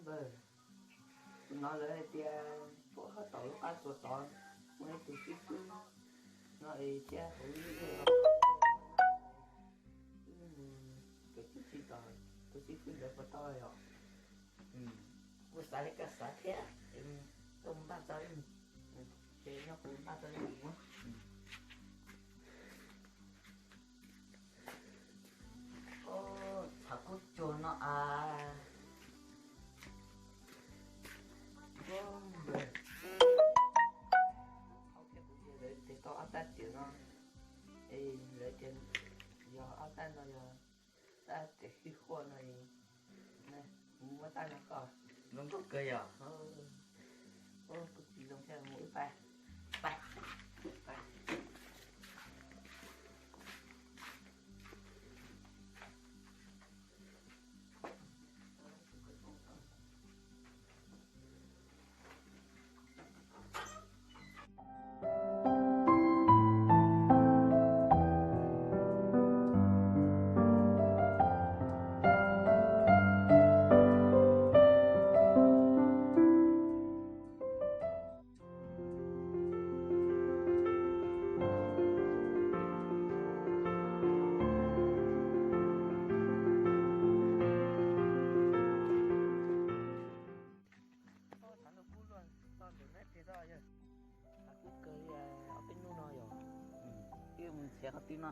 Tus no lawv hais tias puag tom lub qab tsuas tod muaj ib tug xib fwb no es thiab hauv lub zej los wb mus kawm txuj ci tom tus xib fwb ntawd puas tau yom? Kuv xav li koj xav thiab, koj mus npaj tau, ces nyob kuv npaj tau li mus. Thaum kub cuag no as. Thaum thiab kuv tias lawv tias tau ob tab tiam no, es lawv tias yog ob tab no yog tab tiam hwj huaj no, kuv muab tab no koj. Zoo nkauj kawg yom. Kuv tsis zoo thiab, mus wb pais. Pais. Thaum kub kawg li ob peb hnub no yog wb mus nrhiav qhov twg no.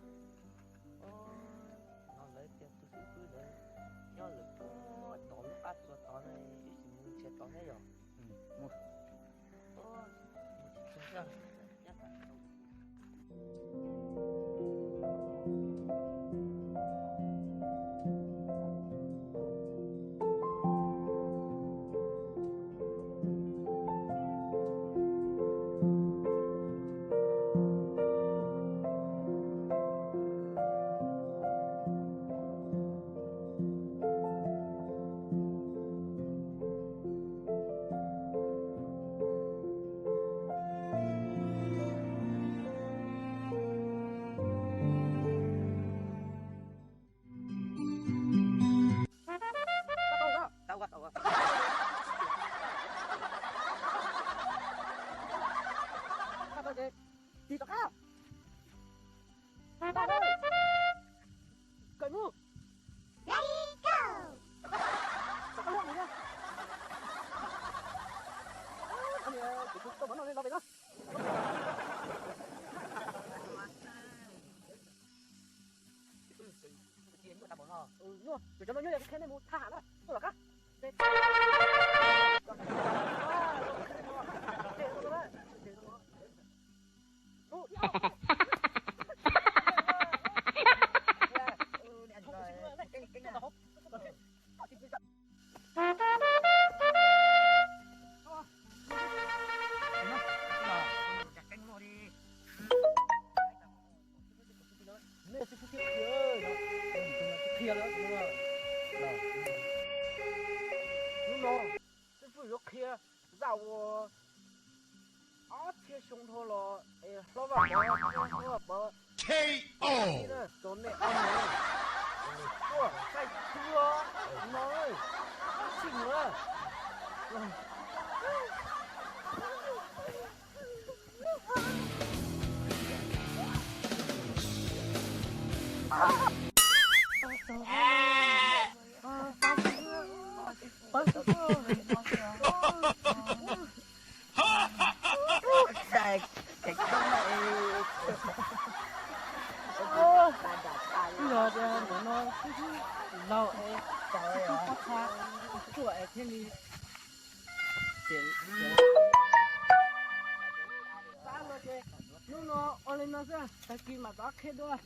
No lawv tias tus xib fwb lawv nyob lawm puag tom lub qab tsuas tod no, wb sim mus nrhiav tod thiab yog. Mus. Nyuaj, cov no nyuaj yog kuv qhia nej mus thaj ham na, tuaj los qab. Hnub no xib fwb yuav qhia zaj uas ob txhiab xyoo dhau los es hlob Vaj Pov thiab hlob Vaj Pov K O txog nej ob niag tuaj saib xwb no, sij mus. Yog tias ntawm no laug es pob txha tsuam es thiaj li xav los ces hnub no ua li no xwb, tag kis mam rov qhia dua.